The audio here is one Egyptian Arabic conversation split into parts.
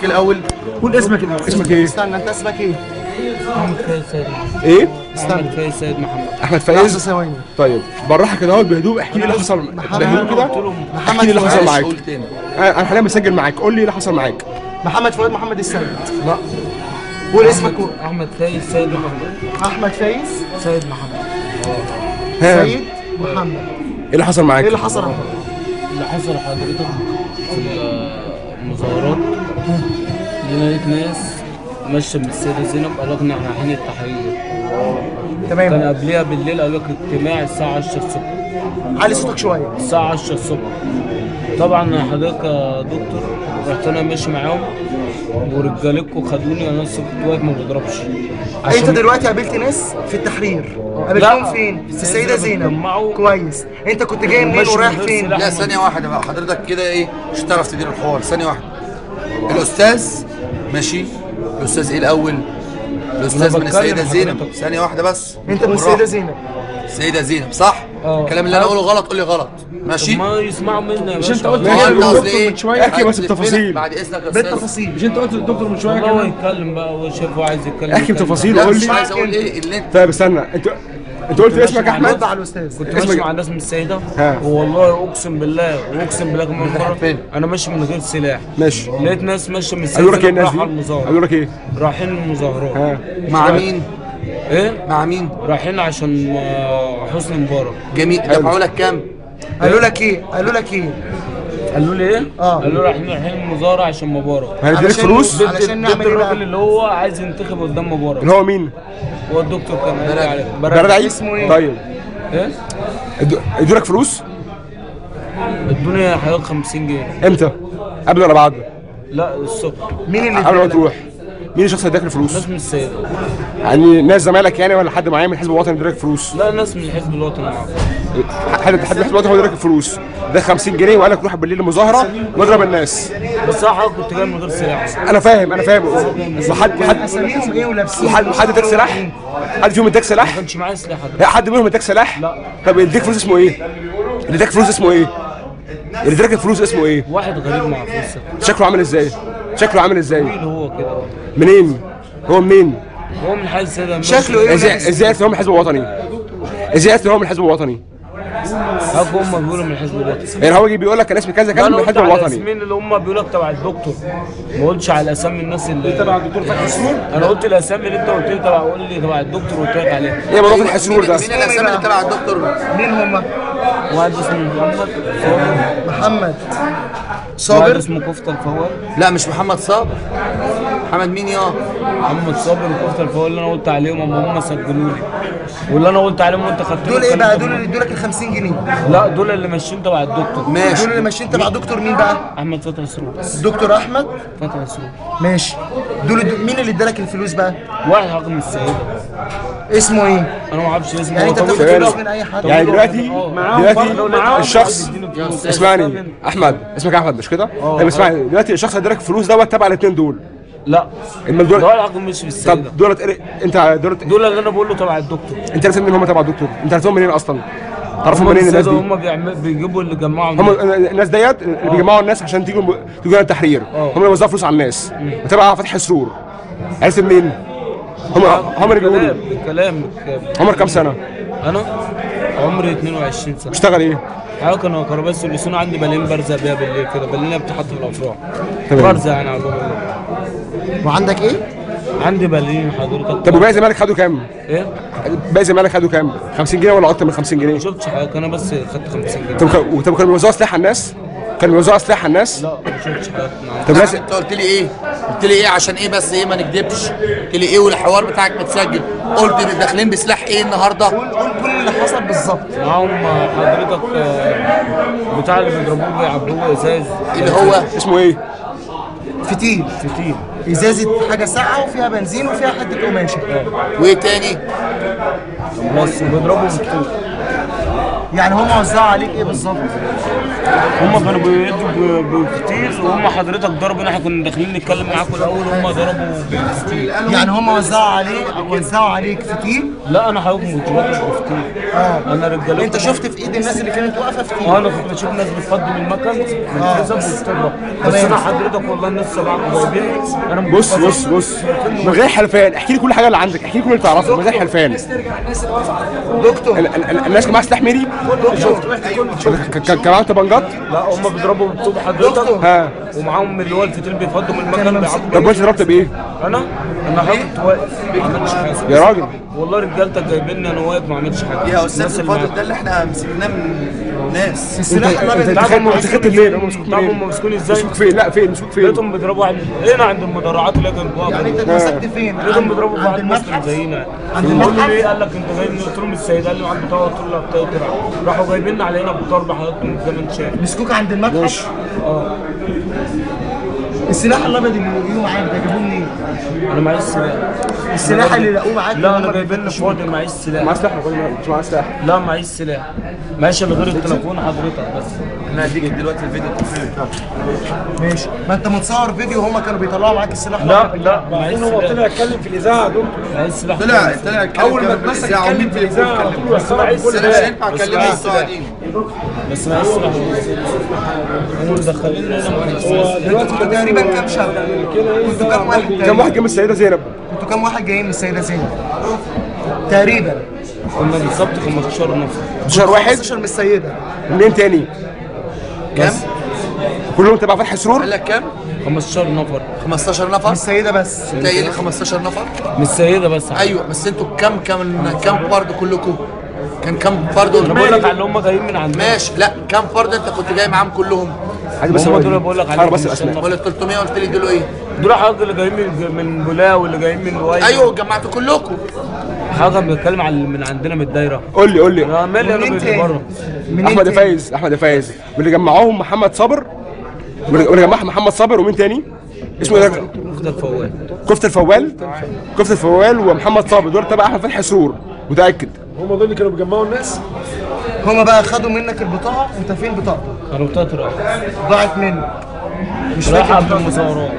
الاول قول اسمك الاول. اسمك ايه؟ استنى، انت اسمك ايه؟ احمد فايز سيد محمد. ايه؟ استنى، احمد فايز سيد محمد. احمد فايز. ثواني. طيب بالراحة كده اهوت بهدوء، احكي لي اللي حصل بهدوء كده. احكي لي اللي حصل معاك. انا حاليا بسجل معاك، قول لي اللي حصل معاك. محمد فؤاد محمد السيد. لا قول اسمك. احمد فايز سيد محمد. احمد فايز سيد محمد. سيد محمد. ايه اللي حصل معاك؟ ايه اللي حصل؟ اللي حصل حضرتك في المظاهرات لقيت ناس ماشية من السيدة زينب، قالوا لنا احنا رايحين التحرير. تمام. كان قبليها بالليل قالوا لك اجتماع الساعة 10 الصبح. علي صوتك شوية. الساعة 10 الصبح. طبعا حضرتك يا دكتور رحت انا ماشي معاهم ورجالتكم خدوني، انا لسه كنت واقف ما بضربش. انت دلوقتي قابلت ناس في التحرير، قابلتهم فين؟ في السيدة زينب. كويس. انت كنت جاي منين ورايح فين؟ لا ثانية واحدة بقى حضرتك كده، ايه مش هتعرف تدير الحوار. ثانية واحدة. الأستاذ ماشي، الأستاذ ايه الأول؟ الأستاذ من السيدة زينب. ثانية واحدة بس. انت من السيدة زينب. السيدة زينب صح؟ الكلام اللي انا اقوله غلط قول لي غلط. ماشي؟ ما يسمعوا مني يا باشا. مش انت قلت للدكتور من شوية؟ احكي بس بالتفاصيل بعد اذنك يا استاذ. بالتفاصيل. مش انت قلت للدكتور من شوية؟ هو يتكلم بقى، هو شايف هو عايز يتكلم. احكي بتفاصيل وقول لي. مش عايز اقول ايه اللي انت. طيب استنى، انت قلت اسمك احمد؟ رد على الاستاذ. كنت ماشي مع الناس من السيدة، والله اقسم بالله واقسم بالله كمان مرة انا ماشي من غير سلاح. ماشي. لقيت ناس ماشية من السيدة. قالوا لك ايه الناس دي؟ قالوا لك ايه؟ رايحين المظاهرات. مع مين؟ ايه؟ مع مين؟ رايحين عشان حسني مبارك. جميل. دفعوا لك كام؟ قالوا لك ايه؟ قالوا لك ايه؟ قالوا لي ايه؟ قالوا رايحين المظاهرة عشان مبارك. هيديلك فلوس؟ علشان نعمل ايه بقى؟ الراجل اللي هو عايز ينتخب قدام مبارك. اللي هو مين؟ هو الدكتور كان قال لي عليه. برادعي اسمه ايه؟ طيب ايه؟ ادوا لك فلوس؟ ادوني حوالي 50 جنيه. امتى؟ قبل ولا بعد؟ لا الصبح. مين اللي قبل ما تروح؟ مين الشخص اللي اداك الفلوس؟ ناس من السيدة. يعني ناس زمايلك يعني ولا حد معين من الحزب الوطني اداك فلوس؟ لا ناس من الحزب الوطني. حد من الحزب الوطني هو اداك الفلوس، ده 50 جنيه وقال لك روح بالليل المظاهرة واضرب الناس. بس انا كنت جاي من غير سلاح. انا فاهم انا فاهم. وحد اساميهم ايه ولابسين؟ وحد اداك سلاح؟ حد فيهم اداك سلاح؟ ما كانش معايا سلاح. حد منهم اداك سلاح؟ لا. طب اللي اداك فلوس اسمه ايه؟ اللي اداك فلوس اسمه ايه؟ اللي اداك الفلوس اسمه ايه؟ واحد غريب ما اعرفوش. شكله عامل ازاي؟ شكله عامل ازاي؟ مين هو كده؟ منين؟ هو منين؟ هو من حي السيدة. شكله ايه؟ ازاي عرفت هو من الحزب الوطني؟ ازاي عرفت هو من الحزب الوطني؟ هم بيقولوا من الحزب الوطني. يعني هو يجي بيقول لك انا اسمي كذا كذا من الحزب الوطني. الاسمين اللي هم بيقولوا لك تبع الدكتور، ما قلتش على الاسامي الناس اللي تبع الدكتور فتحي سرور. انا قلت الاسامي اللي انت قلت لي تبع، قول لي تبع الدكتور وقلت لك عليها. ايه موضوع فتحي سرور ده؟ مين الاسامي اللي تبع الدكتور؟ مين هم؟ واحد اسمه محمد صابر. محمد صابر. واحد اسمه كفته الفوال. لا مش محمد صابر. محمد مين يا؟ محمد صابر وكفته الفوال اللي انا قلت عليهم، هم سجلوا لي واللي انا قلت عليهم وانت خدتهم. دول ايه بقى؟ دول اللي ادوا لك ال 50 جنيه؟ لا دول اللي ماشيين تبع الدكتور. ماشي. دول اللي ماشيين تبع دكتور مين بقى؟ احمد فتحي سرور. دكتور احمد فتحي سرور. ماشي. دول مين اللي ادالك الفلوس بقى؟ واحد حاكم من السيدة. اسمه ايه؟ انا ما اعرفش اسمه. يعني انت بتاخد فلوس من اي حد؟ يعني دلوقتي الشخص، اسمعني احمد، اسمك احمد مش كده؟ طيب اسمعني دلوقتي الشخص اللي ادالك فلوس دوت تبع الاثنين دول. لا امال دول ده الحكم مش في السيدة. طب دول انت دول اللي انا بقول له تبع الدكتور. انت عرفت منين هم تبع الدكتور؟ انت عرفتهم منين اصلا؟ تعرفهم منين الناس دي؟ هم بيجيبوا اللي جمعوا هم الناس ديت اللي بيجمعوا الناس عشان تيجوا التحرير. هم اللي بيوزعوا فلوس على الناس وتبع فتحي سرور. عرفت منين؟ هم اللي بيقولوا بالكلام. عمرك كام سنة؟ انا عمري 22 سنة. بتشتغل ايه؟ حضرتك انا كهربائي سوليسيون، عندي بالين برزق بيها بالليل كده، بالينه بتتحط في الافراح. برزق يعني على باب الله. وعندك ايه؟ عندي بالين حضرتك. طب وباقي زمالك خدوا كام؟ ايه؟ باقي زمالك خدوا كام؟ 50 جنيه ولا اكتر من 50 جنيه؟ ما شفتش حضرتك، انا بس خدت 50 جنيه. طب كانوا بيوزعوا سلاح على الناس؟ كانوا بيوزعوا سلاح على الناس؟ لا ما شفتش حضرتك. طب ناس... انت قلت لي ايه؟ قلت لي ايه عشان ايه بس ايه ما نكدبش؟ قلت لي ايه والحوار بتاعك متسجل؟ قلت داخلين بسلاح ايه النهارده؟ قول كل اللي حصل بالظبط. معاهم حضرتك بتاع اللي بيضربوه بيعبوه ازاز اللي هو اسمه ايه؟ فتيل. فتيل. ازازة حاجة ساقعه وفيها بنزين وفيها حتة قماشة. وايه تاني؟ بس بيضربوا بالطوب. يعني هم وزعوا عليك ايه بالظبط؟ هم كانوا بيدوا بفتيل، وهم حضرتك ضربوا. احنا كنا داخلين نتكلم معاكم الاول، هم ضربوا بالفتيل. يعني هم وزعوا عليك فتيل؟ لا انا حضرتك ما كنتش بضرب بفتيل. انا رجاله. انت شفت في ايد الناس اللي كانت واقفة فتيل؟ انا كنت بشوف ناس بتفضي من المكن من الحزب وبتضرب. بس انا حضرتك والله الناس سبعة جايبين. انا بص بص بص من غير حلفان، احكي لي كل حاجة اللي عندك، احكي لي كل اللي تعرفه من غير حلفان. دكتور الناس كان معاها سلاح ميري؟ كان معاهم طبنجات؟ لا هم بيضربوا بالطوب حضرتك. ها ومعاهم اللي هو الفتيل بيفضوا من المكن بيعبوا. طب وانت ضربت بايه؟ انا حضرتك واقف ما عملتش حاجة يا راجل. والله رجالتك جايبيني انا واقف ما عملتش حاجة. يا استاذ الفاضل ده اللي احنا مسكناه من ناس. السلاح الابيض. انت خدت منين؟ هم مسكوك منين؟ هم مسكوني ازاي؟ مسكوك فين؟ لا فين؟ مسكوك فين؟ لقيتهم بيضربوا هنا عند المدرعات اللي كانت واقفة. يعني انت اتمسكت فين؟ لقيتهم بيضربوا في واحد مسلم زينا. عند المتحف؟ ليه؟ قال لك انت جاي منين؟ قلت لهم السيد. قال لي معاك بطاقة؟ قلت له بطاقة. راحوا جايبيننا علينا بضرب حضرتك زي ما انت شايف. مسكوك عند المتحف؟ اه. السلاح الابيض اللي لقوه معاك ده جابوه منين؟ انا معيش سلاح. السلاح اللي لقوه معاك؟ لا انا جايبين لي فاضي، معيش سلاح. معاه سلاح؟ مش معاه سلاح. لا معيش سلاح، معيش الا غير التليفون حضرتك بس. انا هديك دلوقتي الفيديو التصوير بتاعته. ماشي، ما انت متصور فيديو هما كانوا بيطلعوا معاك السلاح. لا لا معيش سلاح. هو طلع اتكلم في الاذاعة يا دكتور. معيش سلاح. طلع اتكلم اول ما اتمسك اتكلم في الاذاعة على طول. بس انا مش هينفع اكلمه انتوا قاعدين. بس معيش سلاح. هم مدخليننا هنا دلوقتي. كنتوا تقريبا كام شاب؟ كنتوا كام واحد؟ كام واحد جاي من السيدة زينب؟ كنتوا كام واحد جايين من السيدة زينب؟ تقريبا كنا بالظبط 15 نفر. 15 واحد؟ 15 من السيدة. منين تاني؟ كام؟ كلهم تبع فتحي سرور؟ قال لك كام؟ 15 نفر. 15 نفر؟ من السيدة بس. انت قايل لي 15 نفر؟ من السيدة بس. ايوه بس انتوا كام فرد كلكم؟ كان كام فرد؟ انا بقول لك على اللي هم جايين من عندنا. ماشي، لا كام فرد انت كنت جاي معاهم كلهم؟ بس هم دول بقول لك عليهم. بس الاسماء. ولا 300 قلت لي دول ايه؟ دول حضرتك اللي جايين من بولاق واللي جايين من لويا. ايوه جمعتوا كلكم. حضرتك بنتكلم على من عندنا من الدايرة. قول لي قول لي. انا مالي انا من بره. احمد فايز، احمد فايز واللي جمعوهم محمد صابر، واللي جمعهم محمد صابر ومين تاني؟ اسمه ايه؟ كفته الفوال. كفته الفوال؟ كفته الفوال ومحمد صابر دول تبع احمد فتحي سرور، متاكد. هم دول اللي كانوا بيجمعوا الناس؟ هما بقى خدوا منك البطاقة، انت فين بطاقتك؟ انا بطاقتي راحت. ضاعت منك. مش فاكر قبل المظاهرات.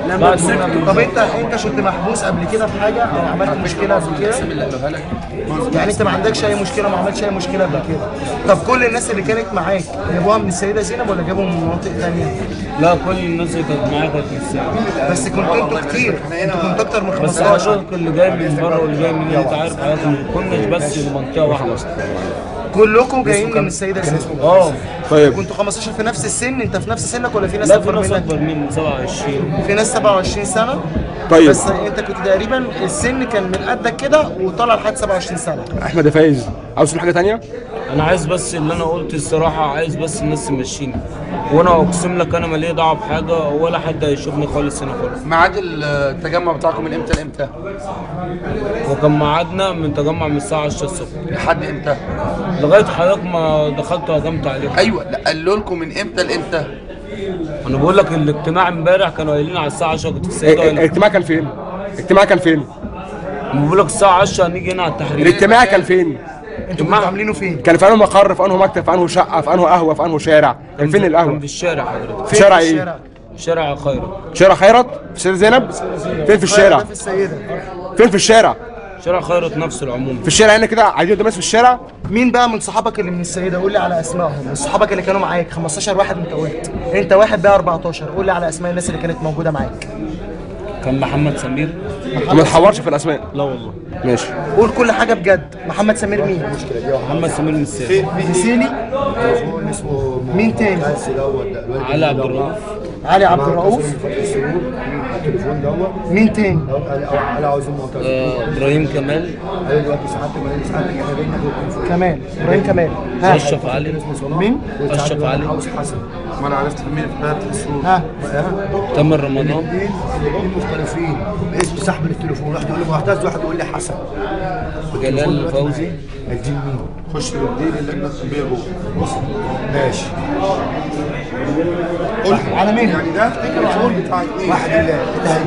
لما مسكت. طب انت كنت محبوس قبل كده في حاجة او عملت مشكلة قبل كده؟ يعني انت ما عندكش اي مشكلة، ما عملتش اي مشكلة قبل كده. طب كل الناس اللي كانت معاك جابوها من السيدة زينب ولا جابوها من مناطق ثانية؟ لا كل الناس اللي كانت معايا كانت من السيدة. بس كنتوا انتوا كتير، انتوا كنتوا اكتر من 15. بس حضرتك اللي جاي من بره واللي جاي من انت عارف حضرتك ما كناش بس في منطقة واحدة. كلكم جايين من السيدة زينب. اه طيب كنتوا 15 في نفس السن؟ انت في نفس سنك ولا في ناس اكبر منك؟ لا في ناس اكبر مني 27. في ناس 27 سنة. طيب بس انت كنت تقريبا السن كان من قدك كده وطالع لحد 27 سنة. احمد يا فايز عاوز تقول حاجة ثانية؟ انا عايز بس اللي انا قلت الصراحة، عايز بس الناس تمشيني، وانا اقسم لك انا مالي دعوه بحاجة ولا حد هيشوفني خالص هنا خالص. ميعاد التجمع بتاعكم من امتى لامتى؟ وكان ميعادنا من تجمع من الساعة 10 الصبح. لحد امتى؟ لغاية حضرتك ما دخلت وهجمت عليكم. ايوه لا قالوا لكم من امتى لامتى؟ انا بقول لك الاجتماع امبارح كانوا قايلين على الساعة 10 كنت في السيدة. الاجتماع كان فين؟ الاجتماع كان فين؟ بقول لك الساعة 10 هنيجي هنا على التحرير. الاجتماع كان فين؟ انتوا كنتوا عاملينه فين؟ كان في انه مقر، في انه مكتب، في انه شقه، في انه قهوة، في انه شارع؟ كان فين القهوة؟ كان في الشارع حضرتك. في شارع ايه؟ شارع خيرت. شارع خيرت؟ في السيدة زينب؟ فين في الشارع؟ في السيدة. فين في الشارع؟ شارع خيرت نفسه العموم. في الشارع هنا كده قاعدين قدام الناس في الشارع؟ مين بقى من صحابك اللي من السيدة؟ قول لي على اسمائهم، من صحابك اللي كانوا معاك 15 واحد انت قلت، انت واحد بقى 14، قول لي على اسماء الناس اللي كانت موجودة معاك. كان محمد سمير. ما تحورش في الاسماء. لا والله. ماشي. قول كل حاجة بجد. محمد سمير مين؟ محمد سمير من السيلي. سيلي؟ مين تاني؟ علي عبد الرؤوف. علي عبد الرؤوف. مين تاني؟ ابراهيم كمال. كمال، ابراهيم كمال. اشرف علي. مين؟ اشرف علي. ما انا عرفت مين في بلد السرور. ها تامر رمضان. الاثنين مختلفين، اسم سحب التليفون، واحد يقول لي معتز واحد يقول لي حسن. جلال فوزي. الدين مين؟ خش بالدين اللجنة الطبية جوه. ماشي. قول على مين؟ يعني ده التليفون بتاع اثنين. واحد اللي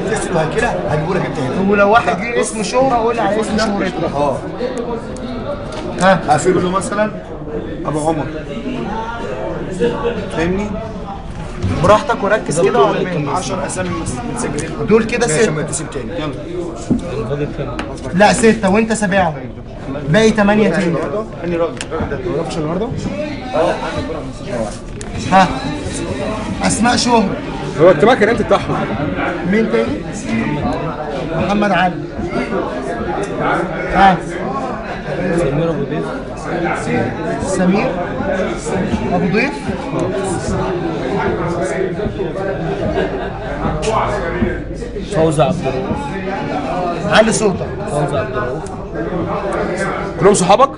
هيتصل وهكده هجيبه لك انت هنا. ولو واحد جه اسم شهره قول لي على اسم شهرته. اه ها هقفله مثلا. ابو عمر، فاهمني؟ براحتك وركز كده. 10 اسامي متسجلين دول كده 6. تاني يلا. لا 6 وانت سابعهم، باقي 8 تاني. اني راجل ده ما وقفتش النهارده؟ ها اسماء شهرة. هو اجتماع كان امتى بتاعهم؟ مين تاني؟ محمد علي. ها سمير ابو ضيف. سمير ابو ضيف. فوزي عبد الرؤوف. علي صوتك. فوزي عبد الرؤوف. كلهم صحابك؟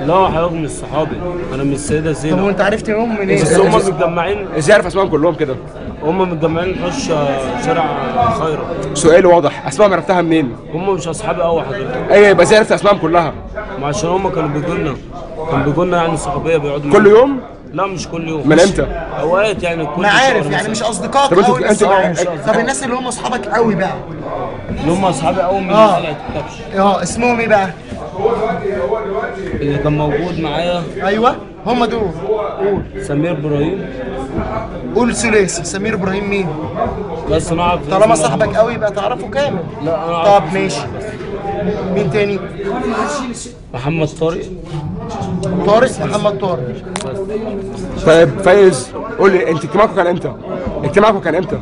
لا حضرتك مش صحابي، انا من السيدة زينب. طب وانت عرفت منهم منين؟ بس هم متجمعين. ازاي عارف اسمائهم كلهم كده؟ هم متجمعين حوش شارع خيرت. سؤال واضح، اسمائهم عرفتها منين؟ هم مش اصحابي قوي حضرتك. ايوه يبقى ازاي عرفت اسمائهم كلها؟ ما عشان هم كانوا بيجوا لنا، يعني صحوبيه بيقعدوا كل يوم؟ لا مش كل يوم. من امتى؟ اوقات يعني كل معارف يعني مش اصدقائك قوي. طب الناس اللي هم اصحابك قوي بقى؟ اللي هم اصحابي قوي من قلعه الكبش. اسمهم ايه بقى؟ اللي كان موجود معايا. ايوه هم دول. قول. سمير ابراهيم. قول ثلاثي. سمير ابراهيم مين؟ بس انا اعرف. طالما صاحبك قوي يبقى تعرفه كامل. لا انا اعرف. طب ماشي. مين تاني؟ محمد طارق. طارق، محمد طارق. طيب فايز قول لي انت اجتماعكم كان امتى؟ اجتماعكم كان امتى؟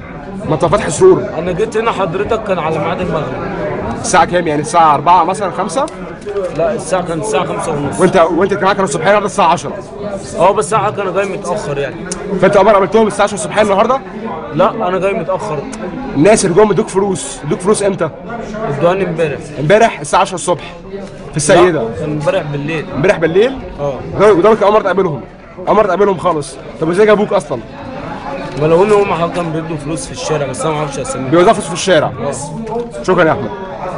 ما انت فتحي سرور. انا جيت هنا حضرتك كان على ميعاد المغرب. الساعة كام يعني؟ الساعة 4 مثلا 5؟ لا الساعة كانت الساعة 5:30. وانت اجتماعك كان الصبحية النهارده الساعة 10. بس انا كان جاي متأخر يعني. فانت عمر قابلتهم الساعة 10 الصبحية النهارده؟ لا انا جاي متأخر. الناس اللي جم ادوك فلوس، ادوك فلوس امتى؟ ادواني امبارح. امبارح الساعة 10 الصبح في السيدة. كان امبارح بالليل. امبارح بالليل؟ وده كان اول مرة تقابلهم. اول مرة تقابلهم خالص. طب ازاي جابوك اصلا؟ ما لو ان هم حضرتك كانوا بيدوا فلوس في الشارع بس انا ما اعرفش اساميهم. بيوزعوا فلوس في الشارع. شكرا يا احمد.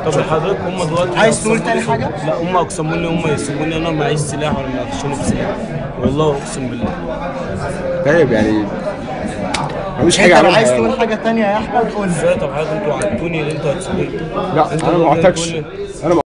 طب حضرتك هم دلوقتي عايز تقول تاني حاجة؟ لا هم اقسموا لي، هم يسيبوني انا معيش سلاح ولا معيش بسلاح، والله اقسم بالله. طيب يعني مفيش حاجة. انت عايز تقول حاجة تانية يا احمد قول. ازاي؟ طب حضرتك انتوا وعدتوني ان انتوا هتسيبوني. لا انا ما وعدتكش. انا